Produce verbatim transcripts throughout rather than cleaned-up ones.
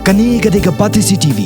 Kane ka dei ka Batesi T V.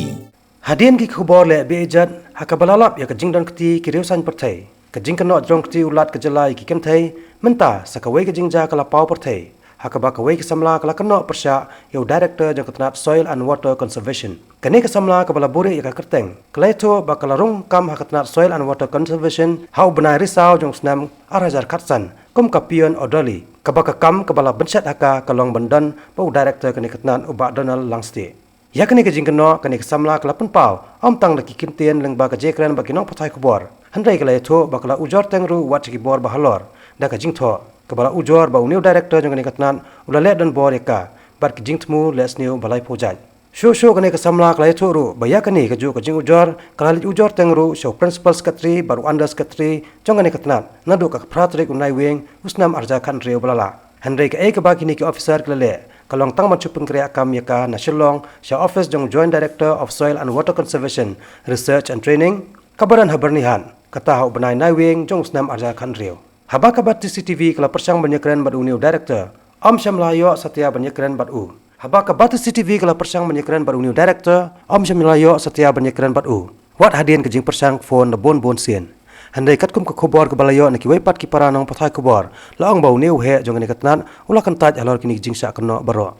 Hadien ki khubor leh beh ijat, ha kaba la lap ïa ka jingdon kti ki riewsaiñ pyrthei, ka jingkynnoh jrong kti u Lat ka jylla ïa ki kynthei, mynta sa kawei ka jingjia ka la paw pyrthei, ha kaba kawei ka samla ka la kynnoh pyrshah ïa u director jong ka tnat Soil and Water Conservation. Kane ka samla kaba la buhrieh ïa ka kyrteng, ka la ïathuh ba ka la rung kam ha ka tnat Soil and Water Conservation ha u bnai Risaw jong u snem ar hajar khatsan kum ka peon orderly, kaba ka kam kaba la bynshet ha ka ka long ban don bad u director kane ka tnat, u Bah Donald Langstieh. Ïa kane ka jingkynnoh kane ka samla ka la pynpaw ym tang da ki kyntien lyngba ka jingkren bad ki nongpathai khubor, hynrei ka la ïathuh ba ka la ujor teng ruh wat sha ki bor ba halor da ka jingthoh, kaba la ujor ba une u director jong kane ka tnat u la leh donbor ïa ka bad ki jingthmu leh sniew ba laiphew jait. Shuh shuh kane ka samla ka la ïathuh ruh ba ïa kane kajuh ka jingujor ka la leit ujor teng ruh sha u Principal Secretary bad u Under Secretary jong kane ka tnat naduh ka phra tarik u Naiwieng u snem ar hajar khathynriew ba la lah. Hynrei kaei kaba kine ki officer ki la leh ka long tang ban shu pynkhreh kam ïa ka na Shillong sha office jong u Joint Director of Soil and Water Conservation, Research and Training, kaba don ha Byrnihat, kata ha u bnai Naiwieng jong u snem ar hajar khathynriew. Haba ka Batesi T V ka la pyrshang ban ïakren bad une u director, ym shym la ïoh satia ban ïakren bad u. Haba ka Batesi T V ka la pyrshang ban ïakren bad une u director, ym shym la ïoh satia ban ïakren bad u, wat hadien ka jingpyrshang phone da bun bun sien. Hynrei katkum ka khubor kaba la ïoh na kiwei pat ki para nongpathai khubor, la ong ba une u heh jong kane ka tnat u la kyntait halor kine ki jingshah kynnoh baroh.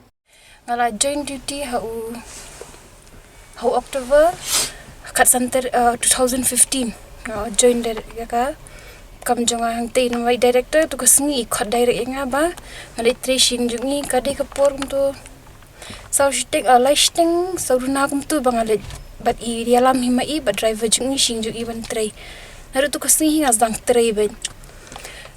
Nga la join duty ha u, ha u October khatsan tar-, uh, two thousand fifteen. Nga join direct ïa ka kam jong nga hangtei, namar i director tu ka sngi i khot direct ïa nga ba nga leit trei sha ïing jong i. Ka dei ka por kumto saw shiteng, uh, lai shiteng, saw duna kumto ba nga leit bad i, ïalam hi ma i bad driver jong i sha ïing jong i ban trei. Naduh tu ka sngi hi nga sdang trei beit.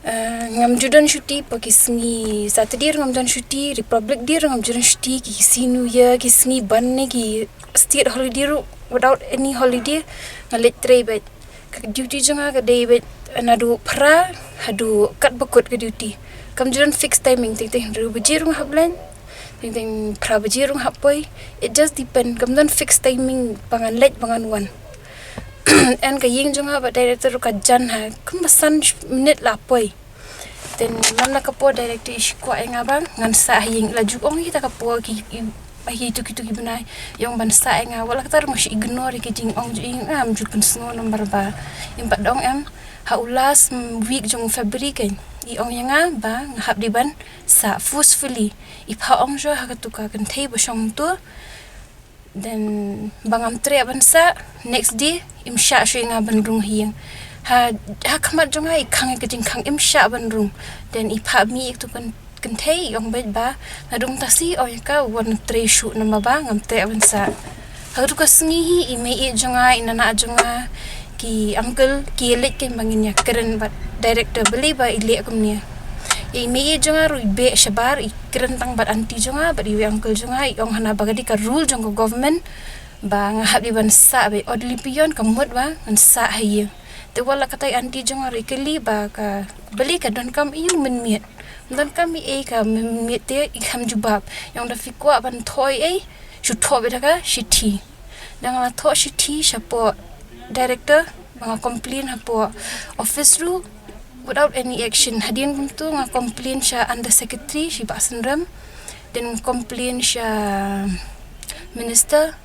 Eh, ngam ju don shuti pat ki sngi Saturday ruh ngam don shuti, Republic Day ruh ngam ju don shuti, ki sngi New Year, ki sngi ban ne ki state holiday ruh, without any holiday nga leit trei beit. Ka duty jong nga ka dei beit naduh phra haduh katba kut ka duty. Kam ju don fixed timing, teng teng hynriew baje ruh nga hap leit, teng teng phra baje ruh nga hap poi. It just depend, kam don fixed timing ba ngan leit ba ngan wan. Hynrei ka ïing jong nga bad director ruh ka jan ha, kumba san minit la poi. Te man la ka por director i shu kwah ïa nga ba ngan sah ha ïing, la ju ong hi ta ka por ki, i, ha kitu kitu ki bnai i ong ban sah ïa nga. Wat la katta ruh nga shu ignore ïa ki jingong jong i, ngam ju pynsngew namar ba im pat ong em, ha u last, mm, week jong February kein i ong ïa nga ba nga hap dei ban sah forcefully. I phah ong shuwa ha katu ka kynthei ba shong tu. Then ba ngam treh ban sah, next day im shah shuh ïa nga ban rung ha ïing. Ha, ha khmat jong nga i khang ïa ka jingkhang, im shah ban rung. Then i phah mih ïa katu ka kynthei, i ong beit ba naduh mynta shi, ong ïa ka, wan trei shuh namar ba ngam treh ban sah. Ha katu ka sngi hi i meieit jong nga, i nana jong nga, ki uncle ki leit kein ba ngin ïakren bad director, balei ba i leh kumne. I meieit jong nga ruh i beh shabar, i kren tang bad aunty jong nga bad iwei uncle jong nga, i ong hana ba ka dei ka rule jong ka government ba nga hap dei ban sah beit, orderly peon ka mut ba ngan sah ha ïing. Te wat la katta i aunty jong nga ruh i kylli ba ka, balei ka donkam ïa u mynmiet. Donkam ïa ei ka mynmiet te i kham jubab. I ong da phi kwah ban thoh ïa ei, shu thoh beit ha ka shithi. Da nga la thoh shithi shapoh director, ba nga complain hapoh office ruh without any action. Hadien kumtu nga complain sha under secretary, shi Bah Synrem. Then complain sha minister.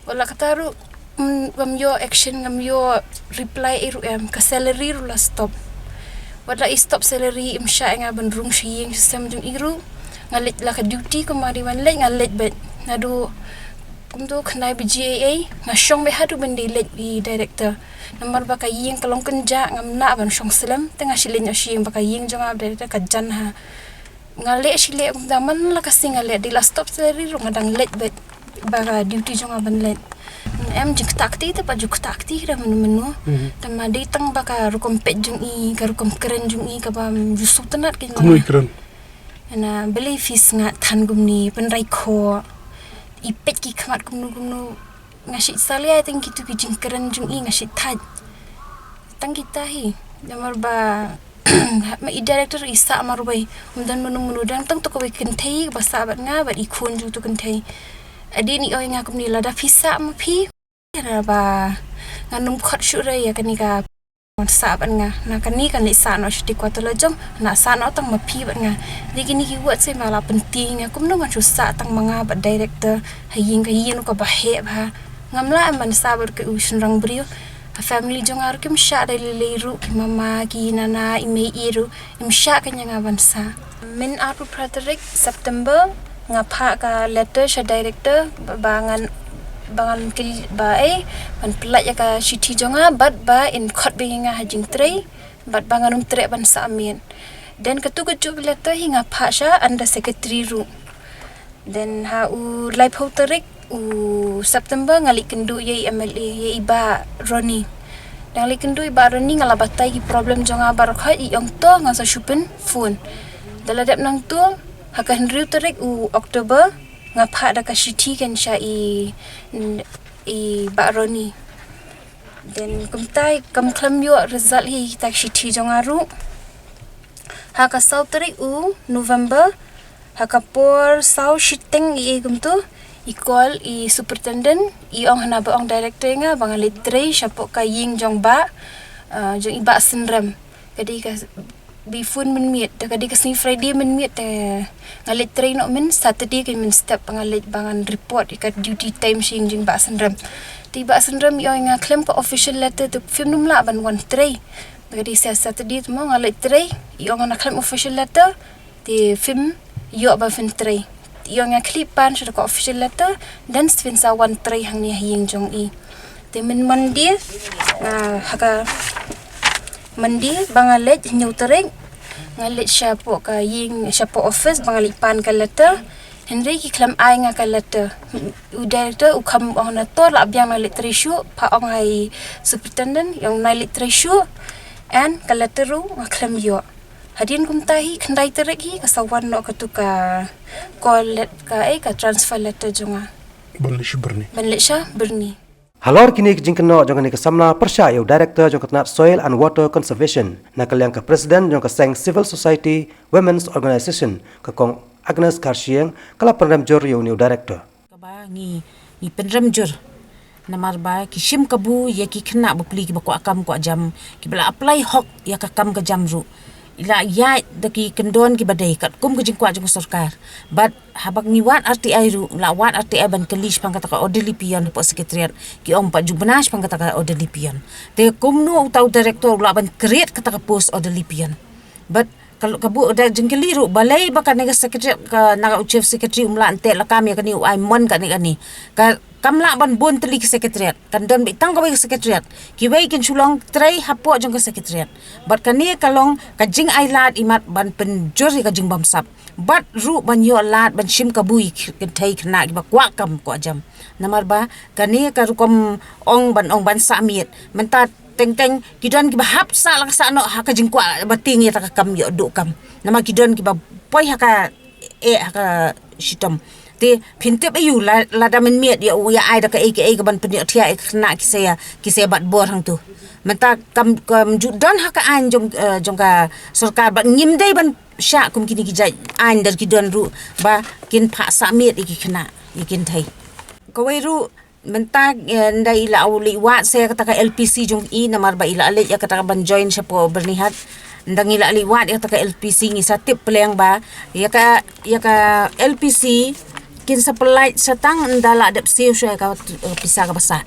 Wat la katta ruh, mm, ngam ïoh action, ngam ïoh reply ei ruh em, ka salary ruh la stop. Wat la i stop salary im shah ïa nga ban rung sha ïing sha sem jong i ruh. Nga leit la ka duty kumba dei ban leit, nga leit beit. Naduh kumtu khyndai baje ei ei nga shong beit haduh ban dei leit i director. Namar ba ka ïing ka long kynjah, ngam lah ban shong slem, te nga shu leit noh sha ïing ba ka ïing jong nga bad director ka jan ha. Nga leh shi leh kumta man la ka sngi nga leh, dei la stop salary ruh nga dang leit beit ba ka duty jong nga ban leit. Em jingktah kti te pat jingktah kti da mynno mynno. Mhm. Te ma dei tang ba ka rukom peit jong i, ka rukom kren jong i kaba ju sngewtynnat kein. Kumno i kren? Hana, balei phi sngaid than kumne, pynrai khoh. I peit ki khmat kumno kumno. Nga shu salia tang kitu ki jingkren jong i, nga shu thait. Tang kita hi. Namar ba ma i director i sah marwei. Ym don mynno mynno, dang tang tu kawei kynthei ba sah bad nga bad i khun jong tu kynthei. Hadien i ong ïa nga kumne, lada phi sah ma phi. Hana ba ngan ym khot shuh re ïa kane ka Wan sah bad nga. Na kane kan leit sah noh sha te kwata la jong, na sah noh tang ma phi bad nga. Dei kine ki word sa ma la pynti nga kumno ngan shu sah tang ma nga bad director ha ïing ka ïing kaba heh bha. Ngam lah em ban sah bad ka u shynrang briew. Ha family jong nga ruh kim shah da lei lei ruh ki mama ki nana i mei i ruh. Im shah ka ïa nga ban sah. Min arphew phra tarik September nga phah ka letter sha director ba, ba ngan ba ngan kil ba eh ban pyllait ïa ka shithi jong nga bad ba in khot beit ïa nga ha jingtrei bad ba ngan ym treh ban sah miet. Then katu ka juh letter hi nga phah sha under secretary ruh. Then ha u laiphew tarik u September nga leit kynduh ïa i M L A ïa i Bah Ronnie. Dang leit kynduh i Bah Ronnie nga la batai ki problem jong nga baroh khoit i ong to ngan sa shu pynphone. Da la dep nangtu ha ka hynriew tarik u October nga phah da ka shithi kan sha i i Bah Ronnie. Then kumta kam khlem ïoh result hi kita ki shithi jong nga ruh. Ha ka saw tarik u November ha ka por saw shiteng i kumtu i call i superintendent i ong hana ba ong director nga ba nga leit trei shapoh ka ïing jong ba jong i Bah Synrem. Ka dei ka bi phone mynmiet da ka dei ka sngi Friday mynmiet te nga leit trei noh min Saturday ka min step nga leit ba ngan report ïa ka duty time sha ïing jong i Bah Synrem. Te i Bah Synrem i ong nga khlem ka official letter te phim nym lah ban wan trei. Da ka dei sa Saturday te mo nga leit trei i ong nga khlem official letter. Te phim ïoh ba phin trei. Te ïoh nga khlip pan sha ka official letter then phin sa wan trei hangne ha ïing jong i. Te min Monday nga ha ka Monday ba nga leit hynñiew tarik nga leit shapoh ka ïing shapoh office ba nga leit pan ka letter. Hynrei ki khlem ai nga ka letter. U director u kham ong na to lah biang na leit trei shuh pha ong ha i superintendent ïong na leit trei shuh. And ka letter ruh nga khlem ïoh. Hadien kumta hi khyndai tarik hi ka sa wan noh katu ka call let ka eh ka transfer letter jong nga. Ban leit sha Byrni. Ban leit sha Byrni. Halor kine ki jingkynnoh jong kane ka samla pyrshah ïa u director jong ka tnat Soil and Water Conservation na ka liang ka president jong ka seng Civil Society Women's Organization ka kong Agnes Kharshiing ka la pynrem jur ïa une u director. Kaba ngi ngi pynrem jur. Namar ba ki shim kabu ïa ki khynnah bapli kiba kwah kam kwah jam kiba la apply hok ïa ka kam ka jam ruh. I la ïaid da ki kyndon kiba dei katkum ka jingkwah jong ka sorkar. Bad haba ngi wad R T I ruh la wad R T I ban kylli shaphang kata ka orderly peon hapoh secretariat. Ki ong pat ju bna shaphang kata ka orderly peon. Te kumno uta u director u lah ban create kata ka post orderly peon. Bad ka buh da jingkylli ruh balei ba kane ka secretariat ka na u chief secretary um lah ban teh lakam ïa kane u ai mon kane kane. Ka kam lah ban bun tylli ka secretariat. Kan don beit tang kawei ka secretariat. Kiwei kin shu long trei hapoh jong ka secretariat. Bad kane ka long ka jingai lad imat ban pynjur ïa ka jingbamsap. Bad ruh ban ïoh lad ban shim kabu ïa ki kynthei khynnah kiba kwah kam kwah jam. Namar ba kane ka rukom ong ban ong ban sah miet. Mynta teng teng ki don kiba hap sah la ka sah noh ha ka jingkwah ba tieng ïa ta ka kam ïoh duh kam. Namar ki don kiba poi ha ka eh ha ka shitom. Te phin tip aïu la lada mynmiet ïa u ïa ai da kaei kaei ka ban pynïoh thiah ïa ka khynnah ki sa ïa ki sa ïa bat bor hangtu. Mynta kam kam ju don ha ka aiñ jong jong ka sorkar bad ngim dei ban shah kum kine ki jait aiñ da ki don ruh ba kin phah sah miet ïa ki khynnah ïa ki kynthei. Kawei ruh mynta nda i la u leit wad sa ïa kata ka L P C jong i namar ba i la leit ïa kata ka ban join shapoh Byrnihat. Nda ngi la leit wad ïa kata ka L P C ngi sa tip pleng ba ïa ka ïa ka L P C kin sa pynlait sa tang nda la dep siew sha ka pisa ka ba sah.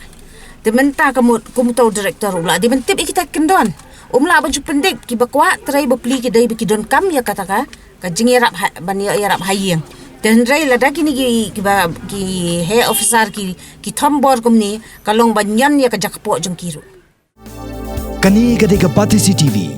Te mynta ka mut kum uta u director u la dei ban tip ïa kita kyndon. Um lah ban ju pyndik kiba kwah trei bapli ki dei ba ki don kam ïa kata ka ka jingïarap ban ïarap ha ïing. Te hynrei lada kine ki kiba ki heh officer ki ki thombor kumne ka long ban ñion ïa ka jakpoh jong ki ruh. Kane ka dei ka Batesi T V.